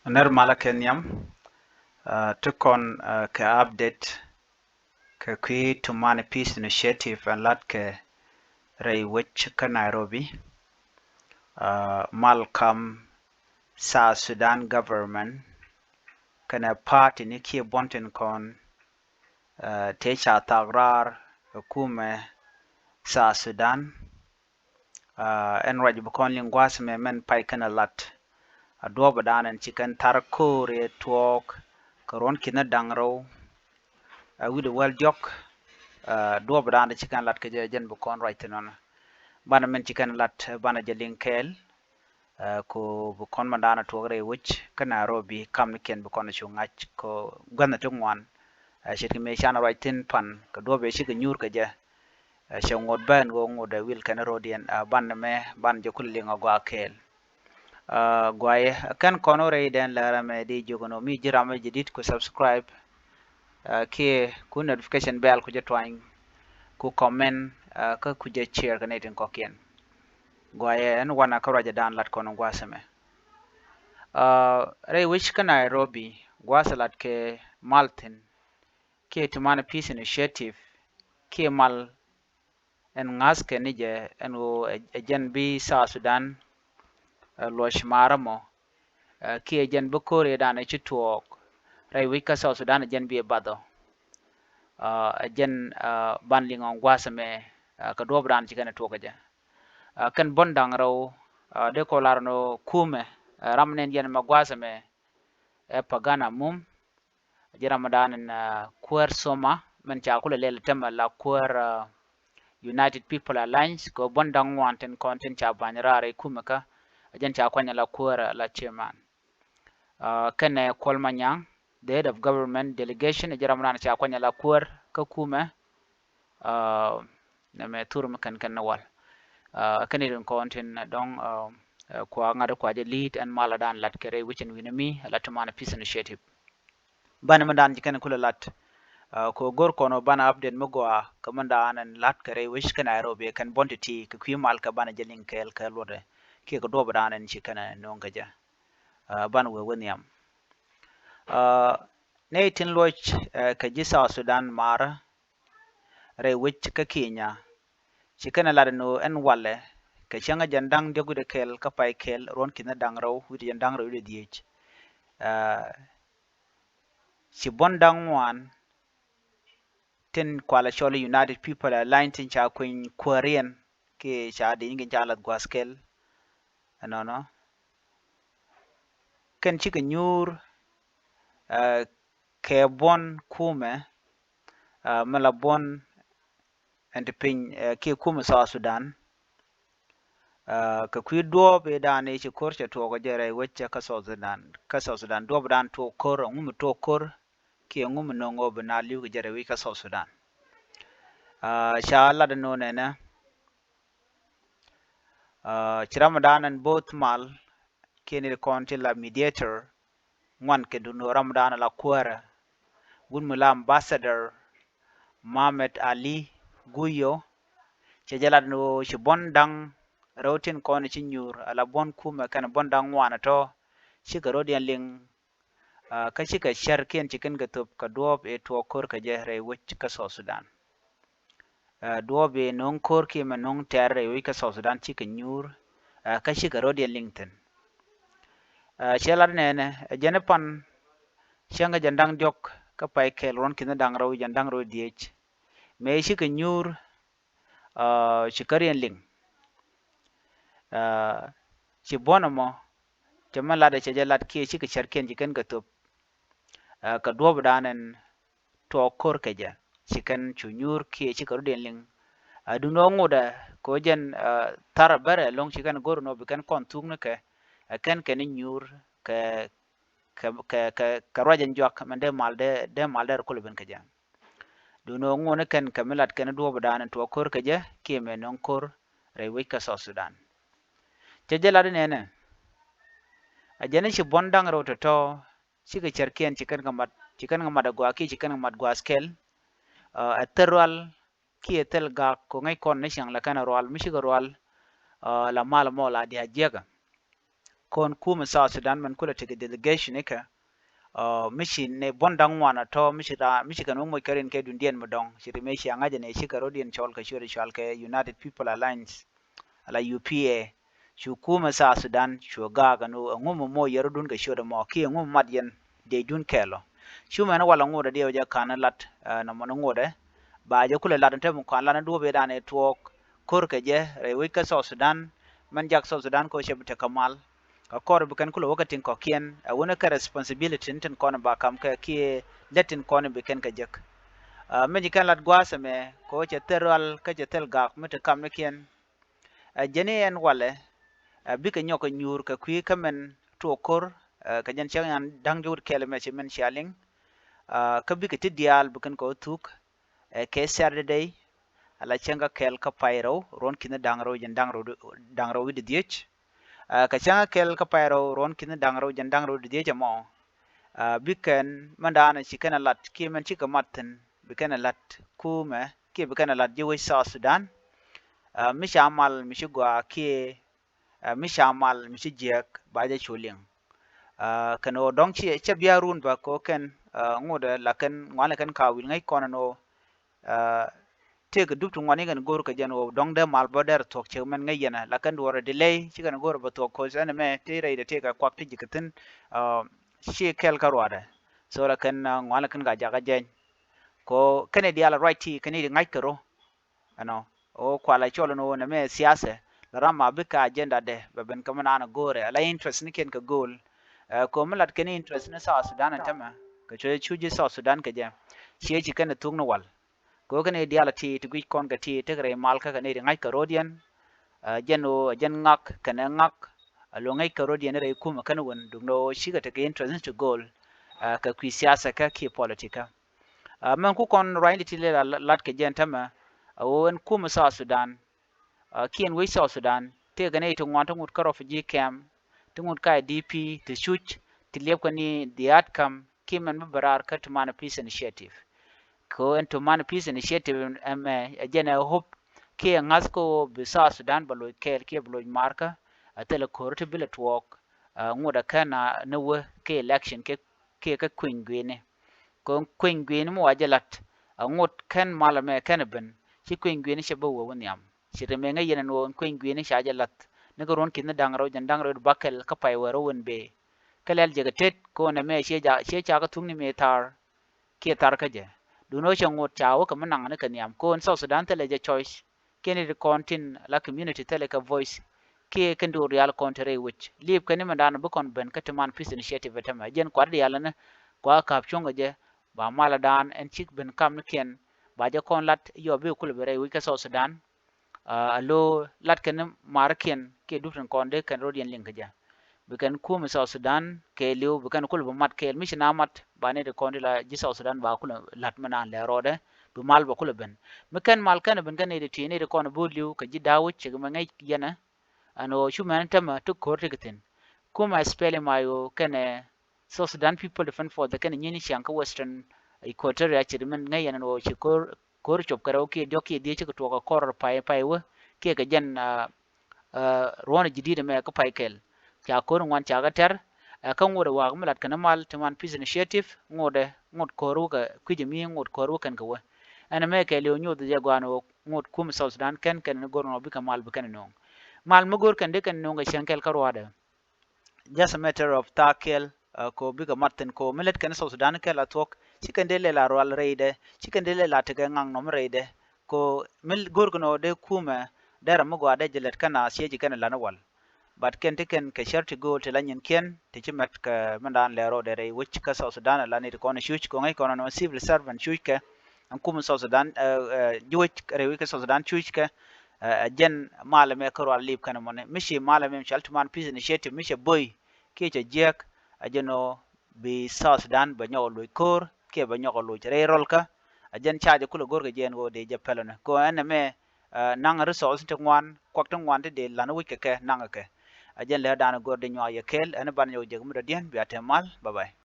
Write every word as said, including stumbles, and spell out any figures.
Nɛr malä kɛ nhiam, ah, ti kɔn, ah, kɛ update kɛ kui̱ Tumani Peace Initiative ɛn lat kɛ rɛy wec kä Nairobi. Ah, mal kam South Sudan government kɛnɛ party ni kiɛ buɔ̱n tin kɔn, ah, tëë ca thak raar ɛ kumɛ South Sudan. Ah, ɛn ruac bi kɔn liŋ gua̱a̱th mɛ mɛn pay kɛn a lat. A duɔ̱ɔ̱p dan ɛn ci kɛn thar ko̱o̱r ɛ tuɔɔk kɛ ruɔ̱n ki̱n da̱ŋ rɛw. A wi̱cdɛ wäl diɔ̱k, ah, duɔ̱ɔ̱p dan ci kɛn lat kɛ jɛ jɛn bi kɔn ruac thin nɔnɔ. Banɛ mɛn ci kɛn lat banɛ jɛ liŋ kɛɛl. Ah, ko bi kɔn mɛn dan a tuɔɔk rɛy wec kä Nairobi kamnikiɛn bi kɔn a cu ŋa̱c ko gua̱thni ti ŋuan. Ah, ce̱tkɛ mëë canɛ ruac thin pan kɛ duɔ̱ɔ̱p ɛ cikɛ nyuur kɛ jɛ. Ah, cɛ ŋot bä ɛn ɣöö ŋot ɛ wil kɛn ro̱diɛn, ah, banɛ mɛ banɛ jɛ kulɛ liŋ a gɔaa kɛɛl. Ah, guayɛ, kɛn kɔn wä rɛy dɛn lɛr ɛmɛ di jiök ɛn ɣöö mi ji̱ ram ɛ jɛ dit ku subscribe, ah, kiɛ ku notification bell ku jɛ tuany, ku comment, ah, kä ku jɛ share kɛ nɛy tin kɔ̱kiɛn. Guayɛ ɛn wanɛ kä ruacɛ dan lat kɔn gua̱a̱th ɛmɛ. Ah, rɛy wec kä Nairobi gua̱a̱th lat kɛ mal thin kiɛ Tumani Peace Initiative kiɛ mal ɛn ŋa̱thkɛ ni jɛ ɛn ɣöö ɛ, ɛ jɛn bi South Sudan, ɛ, luɔc marä mɔ, ɛ, kiɛ jɛn bi ko̱r ëëdan ɛ ci tuɔɔk rɛy wec kä South Sudan ɛ jɛn bi ɛ bath ɔ. Ɛ, ɛ jɛn, ɛ, ban liŋ ɔ gua̱a̱th ɛmɛ, ɛ, kɛ duɔ̱ɔ̱p dan ci kɛn ɛ tuɔɔk kɛ jɛ. Ɛ, kɛn buɔ̱n da̱ŋ rɛw, ɛ, dee kɔ lar ɛn ɣöö kumɛ, ɛ, ram nɛn yɛn mɛ gua̱a̱th ɛmɛ ɛ Pagan Amum. Ji̱ ram dan in, ah, kuäär Soma, min ca kulɛ lɛl tɛmɛ la kuäär, ah, United People Alliance, kɛ buɔ̱n da̱ŋ ŋuan tin kɔn tin ca ba̱ny raar i̱ kumɛ kä, a jɛn ca kuany la kuäär, ah, la chairman. Ah, kɛnɛ Kuɔl Manyaŋ, the head of government delegation, ji̱ ram dan ca kuany la kuäär kä kumɛ, ah, nɛmɛ thur mi kɛn kɛn ni wal. Ah, kɛn i̱ rin kɔn tin dɔ̱ŋ, ah, ah, kua ŋa̱t kua jɛ li̱i̱t ɛn mal a dan lat kɛ rɛy wecin wi̱ni mi, a la Tumani Peace Initiative. Banɛ mi dan ci kɛn kulɛ lat. Ah, kɛ go̱r kɔn banɛ update mi gɔaa kɛ mi dan ɛn lat kɛ rɛy wec kä Nairobi kɛn buɔ̱n ti̱ti̱ kɛ kui̱ mal kɛ banɛ jɛ liŋ kɛɛl kɛ luɔtdɛ kiɛ kɛ duɔ̱ɔ̱p dan ɛn ci kɛn no̱o̱ŋ kɛ jɛ. Ah, banɛ wee wä nhiam. Ah, nɛy tin luɔc, eh, kɛ ji̱ South Sudan marä rɛy wec kä Kenya ci kɛn ɛ lat ɛn ɣöö ɛn walɛ kɛ cäŋ ɛ jɛn da̱ŋ diɔ̱k wi̱cdɛ kɛl kä pay kɛl ruɔ̱n ki̱n da̱ŋ rɛw wi̱cdɛ jɛn da̱ŋ rɛw wi̱cdɛ dhieec. Ah, ci buɔ̱n da̱ŋ ŋuan tin kualɛ cɔl i̱ United People Alliance tin ca kueny kuääriɛn kiɛ ca di̱ny kiɛ ca lath gua̱a̱th kɛl. Ɛnɔnɔ kɛn cikɛ nyuur, ah, kɛ buɔ̱n kumɛ, ah, mi la buɔ̱n ɛn ti piny, eh, kiɛ kumɛ South Sudan. Ah, kɛ kui̱ duɔ̱ɔ̱p i̱ dan i̱ ci ko̱r cɛ tuɔɔk kɛ jɛ rɛy wec kä South Sudan. Kä South Sudan duɔ̱ɔ̱p dan tuɔɔk ko̱r, ɛŋu mi tuɔɔk ko̱r kiɛ ɛŋu mi no̱o̱ŋ ɣöö bi na li̱w kɛ jɛ rɛy wec kä South Sudan. Ah, ca lat ɛn ɣöö nɛnɛ, ah, ci ram dan ɛn bo̱o̱th mal kiɛ ni kɔn ti la mediator ŋuan kɛ duŋni ram dan la kuäärä. Wut mi la ambassador Mohamed Ali Guyo cɛ jɛ lat ni ɣöö ci buɔ̱n da̱ŋ rɛw tin kɔn ci nyuur ala buɔ̱n kumɛ kɛn buɔ̱n da̱ŋ ŋuan tɔ cikɛ rɔ̱diɛn liŋ. Ah, kä cikɛ cärkiɛn ci kɛn kɛ thöp kɛ duɔ̱ɔ̱p ëë tuɔɔk ko̱r kɛ jɛ rɛy wec kä South Sudan. Ah, duɔ̱ɔ̱p ëë no̱o̱ŋ ko̱r kiɛ mɛ no̱o̱ŋ tɛ̈r rɛy wec kä South Sudan cikɛ nyuur, ah, kä cikɛ rɔ̱diɛn liŋ thi̱n. Ah, cɛ lat nɛɛnɛ ɛ jɛn i̱ pan cäŋ kä jɛn da̱ŋ diɔ̱k kä pay kɛl ruɔ̱n ki̱n da̱ŋ rɛw jɛn da̱ŋ rɛw dhieec mëë cikɛ nyuur, ah, ci käriɛn liŋ. Ah, ci buɔ̱n ɛmɔ cɛ mɛ lat ɛ cɛ jɛ lat kiɛ cikɛ cärkiɛn ci kɛn kɛ thöp, ah, kɛ duɔ̱ɔ̱p dan ɛn tuɔɔk ko̱r kɛ jɛ ci kɛn cu nyuur kiɛ cikɛ rɔ̱diɛn liŋ. Ah, duŋni ɣöö ŋotdɛ kɛ ɣöö jɛn, ah, thar a bärɛ ɛlɔ̱ŋ ci kɛn go̱r ɛn ɣöö bi kɛn kɔn thuk ni kɛ, ah, kɛn kɛn i̱ nyuur kɛ, kɛ, kɛ, kɛ, kɛ ruac ɛn juak mɛn dee mal dee, dee mal dee rɛ kulɛ ben kɛ jɛ. Duŋni ɣöö ŋotni kɛn kɛ mi lat kɛn duɔ̱ɔ̱p dan ɛn tuɔɔk ko̱r kɛ jɛ kiɛ mɛ no̱o̱ŋ ko̱r rɛy wec kä South Sudan. Cɛ jɛ lat inɛnɛ a jɛn i̱ ci buɔ̱n da̱ŋ rɛw tɔ̱tɔ̱ cikɛ cärkiɛn ci kɛn kɛ mat, ci kɛn kɛ mat a gua̱a̱th kiɛ ci kɛn kɛ mat gua̱a̱th kɛl. Ah, ɛ thil rual kiɛ thil gak kɛ ŋäc kɔn ni cäŋ la kɛn a rual mi cikɛ rual, ah, la mal mɔ la diaal jiäkä. Kɔn kumɛ South Sudan mɛn kulɛ tekɛ delegation ikɛ, ɛ, mi ci nɛ buɔ̱n da̱ŋ ŋuan ɛ tɔ̱ mi ci raa, mi ci kɛn wä moc kɛ rin kɛ dundiɛn mi dɔ̱ŋ, ci ri mëë cia ŋa̱c ɛ nɛ cikɛ rɔ̱diɛn cɔl kɛ ciötdɛ cɔal kɛ United People Alliance, ala U P A. Cu kumɛ South Sudan cu gaak ɛn ɣöö ɛŋu mi moc yɛ rɔ̱dun kɛ ciötdɛ mɔ kiɛ ɛŋu mi mat yɛn dee dun kɛɛl ɔ. Cu mɛn walɛ ŋotdɛ diɛw jɛ ka̱n lat, ɛ, nɔmɔ ni ŋotdɛ ba jɛ kulɛ lat ɛn te mi kɔn lat ni duɔ̱ɔ̱p ëëdan ëë tuɔɔk ko̱r kɛ jɛ rɛy wec kä South Sudan. Mɛn jak South Sudan kɛ ɣöö cɛ bi tekɛ mal. Kɛ kɔr bi kɛn kulɛ wä kä tin kɔ̱kiɛn, ɛ, wänɛ kɛ responsibility ni tin kɔn ba kam kɛ kiɛ lät tin kɔn bi kɛn kɛ jek. Ɛ, mi ci kɛn lat gua̱a̱th ɛmɛ kɛ ɣöö cɛ thil rual kä cɛ thil gak mi te kamnikiɛn. Ɛ, jɛn i̱ ɛn walɛ, ɛ, bikɛ nyɔk kɛ nyuur kɛ kui̱ kä mɛn tuɔɔk ko̱r, ɛ, kɛ jɛn cäŋ yan da̱ŋ jɛ wut kɛl ɛmɛ ci mɛn cia liŋ. Ɛ, kä bikɛ ti diaal bi kɛn kɛ wä thuk, ɛ, kɛ Saturday, ala cäŋ kä kɛl kä pay rɛw ruɔ̱n ki̱n da̱ŋ rɛw jɛn da̱ŋ rɛw, da̱ŋ rɛw wi̱cdɛ dhiec. Ɛ, kɛ cäŋ kä kɛl kä pay rɛw ruɔ̱n ki̱n da̱ŋ rɛw jɛn da̱ŋ rɛw wi̱cdɛ dhiec ɛmɔ, ɛ, bi kɛn mɛn daanɔ ci kɛn ɛ lat kiɛ mɛn cikɛ mat thi̱n bi kɛn ɛ lat kumɛ kiɛ bi kɛn ɛ lat ji̱ wec South Sudan. Ɛ, mi ca mal mi ci gɔaa kiɛ, ɛ, mi ca mal mi ci jiääk ba jɛ cu liŋ. Ɛ, kɛn ɣöö dɔ̱ŋ ciɛ cɛ bia run bä kɛ ɣöö kɛn, ɛ, ŋotdɛ la kɛn ŋuanɛ kɛn ka wil ŋäc kɔn ɛn ɣöö, ɛ, tëëkɛ dup ti ŋuan i̱ kɛn go̱o̱r kɛ jɛn ɣöö dɔ̱ŋ dee mal bä dɛr thuɔ̱k cɛ mɛn ŋäc yɛn ɛ la kɛn duɔrɛ delay ci kɛn go̱o̱r bä thuɔ̱k koc ɛn ɛmɛ tëë rɛydɛ tëëkɛ kuak ti ji̱ kɛ thi̱n, ɛ, ci kɛl kä ruaadɛ. So la kɛn, ɛ, ŋuanɛ kɛn ka jakä jɛny. Kɛ ɣöö kɛn i̱ diaal ruac ti kɛn i̱ ŋa̱c kɛ rɔ. Ɛnɔ ɣöö kualɛ cɔl ɛn ɣöö nɛmɛ siasɛ la ram a bikɛ agenda dɛ bɛ ben kä mi naan ɛ go̱o̱rɛ ala interest ni kiɛn kɛ go̱o̱l. Ɛ, kɛ ɣöö mi lat kɛn interest ni South Sudan ɛn tämɛ kɛ cuɛ cuc ji̱ South Sudan kɛ jɛ. Ciɛ ci kɛn ɛ thuk ni wal kɛ ɣöö kɛn i̱ diaal ɛ ti ti guic kɔn kɛ ti tekɛ rɛy mal kä kɛ ni ti ŋa̱c kɛ ro̱diɛn. Ɛ, jɛn ɣöö ɛ jɛn ŋak kɛnɛ ŋak ɛ lo̱ ŋäc kɛ ro̱diɛn rɛy kumɛ kɛn wän duk ni ɣöö cikɛ tekɛ interest ni ti go̱o̱l, ɛ, kɛ kui̱ siasɛ kä kiɛ politic kä. Ɛ, mɛn ku kɔn ruacni ti lel a lat kɛ jɛn tämɛ, ɛ, ɣöö ɛn kumɛ South Sudan, ɛ, kiɛn wec South Sudan tëëkɛ nɛy ti ŋuan ti ŋut kä refugee camp, ti ŋut kä I D P, ti cuc, ti liɛpkɛ ni the outcome kiɛ mɛn bi bɛ raar kä Tumani Peace Initiative. Kɛ ɣöö ɛn Tumani Peace Initiative ɛmɛ ɛ jɛn ɛ hope kiɛ ŋa̱th kä ɣöö bi South Sudan bɛ loc kɛɛl kiɛ bɛ loc maarkä, ɛ, thilɛ ko̱r ti bi lɛ tuɔɔk, ɛ, ŋut ɛ kɛn a ni wä kiɛ election kiɛ, kiɛ kä kueny gui̱ni. Kɛ kueny gui̱ni mi wa jɛ la̱t, ɛ, ŋot kɛn mal ɛmɛ kɛn ɛ ben ci kueny gui̱ni cɛ bä wee wä nhiam. Ci ri mëë ŋäc yɛn ɛn ɣöö kueny gui̱ni ca jɛ la̱th ni kɛ ruɔ̱n ki̱n ni da̱ŋ rɛw jɛn da̱ŋ rɛw bakɛl kä pay wee rɛw wän bëë. Kä lɛl jɛ kɛ tet kɛ ɣöö nɛmɛ ciɛ ca, ciɛ ca kɛ thuk ni mëë thaar kiɛ thar kä jɛ. Duundɛ ɣöö cɛ ŋot ca wä kɛ mi naŋ ni kɛ nhiam kɛ ɣöö ɛn South Sudan thilɛ jɛ choice. Kiɛ ni ti kɔn tin la community thilɛ kɛ voice. Kiɛ kɛn duɔr diaal kɔn te rɛy wec liip kɛn ni mɛndan bi kɔn ben kä Tumani Peace Initiative ɛ tämɛ jɛn kuat diaal ni kua ka̱p cuɔ̱ŋ kɛ jɛ. Ba malɛ daan ɛn cik ben kam ni kiɛn ba jɛ kɔn lat yɔ bi kulɛ ben rɛy wec kä South Sudan. Ɛ, a lo̱ lat kɛn ni mar kiɛn kiɛ dup tin kɔn dee kɛn ro̱diɛn liŋ kɛ jɛ. Bi kɛn kumɛ South Sudan kɛɛliw bi kɛn kulɛ bi mat kɛɛl mi ci na mat ba ni ti kɔn ti la ji̱ South Sudan ba kulɛ lat mi naan lɛ rɔɔdɛ. Bi mal ba kulɛ ben mi kɛn mal kɛn ben kɛn ni ti ti ni ti kɔn bi liw kɛ ji̱ da̱wä cik mɛ ŋäc yɛnɛ. Ɛn ɣöö cu mɛn tämɛ ti ko̱r ti kɛ thi̱n. Kumɛ S P L M I O kɛnɛ South Sudan People Defense Force kɛnɛ nyieeni ciaŋ kä Western Equatoria ci ri min ŋäc yɛn ɛn ɣöö ci ko̱r, ko̱r cop kɛ rɛw kiɛ diɔ̱k kiɛ dhiec cikɛ tuɔɔk kɛ kɔr pay, pay wä kiɛ kɛ jɛn, ɛ, ɛ, ruɔ̱n ji̱ di̱t ɛmɛ kä pay kɛl. Ca ko̱r ŋuan ca kɛ tɛr, ɛ, kä ŋot ɛ waak mi lat kɛn mal ti man Peace Initiative ŋot ɛ, ŋot ko̱r wä kɛ kui̱c ɛmi ŋot ko̱r wä kɛn kɛ wä. Ɛn ɛmɛ kɛɛliw nyoth jɛ gua̱a̱n ɣöö ŋot kumɛ South Sudan kɛn kɛn ni go̱r ŋɔ bikɛ mal bi kɛn no̱o̱ŋ. Mal mi go̱r kɛn di kɛn no̱o̱ŋ kɛ cieŋ kɛl kä ruaadɛ. Just a matter of thaak kɛl, ɛ, ko bikɛ mat thi̱n ko mi lät kɛn South Sudan kɛl a thuɔ̱k ci kɛn di lɛl a rual rɛydɛ ci kɛn di lɛl a tekɛ ŋaŋ nɔm rɛydɛ. Ko mi go̱r kɛn ɔ dee kumɛ dɛrɛ mi gɔaa dee jɛ lät kɛn a ciec kɛn a lan wal. But kɛn ti kɛn kɛ cär ti go̱o̱l ti la nyinkiɛn ti ci mɛt kɛ mindan lɛ rɔɔdɛ rɛy wec kä South Sudan ala ni ti kɔn cuc kɛ ŋäc kɔn nɔ civil servant cuc kɛ. Ɛn kum South Sudan, ɛ, ɛ, ji̱ wec rɛy wec kä South Sudan cuc kɛ, ɛ, ɛ, jɛn malɛ mɛ kä rual lip kɛn mɔni mi ci malɛ mɛ cɔal Tuman Peace Initiative mi cɛ boy kiɛ cɛ jiɛk. Ɛ jɛn ɔ bi South Sudan bɛ nyɔk loc ko̱r kiɛ bɛ nyɔk loc rɛy rɔl kä. Ɛ jɛn ca jɛ kulɛ go̱r kɛ jɛn ɣöö dee jɛ pɛlɛ ni kɛ ɛn ɛmɛ. Ɛ, naŋ resource ti ŋuan, kuak ti ŋuan ti dee lan wi̱c kɛ kɛ naŋ kɛ. Ɛ jɛn lɛ dan go̱r di nyuak yɛ kɛɛl ɛn ban yɛ wä jek mi dɔ̱diɛn bia te mal. Bye bye.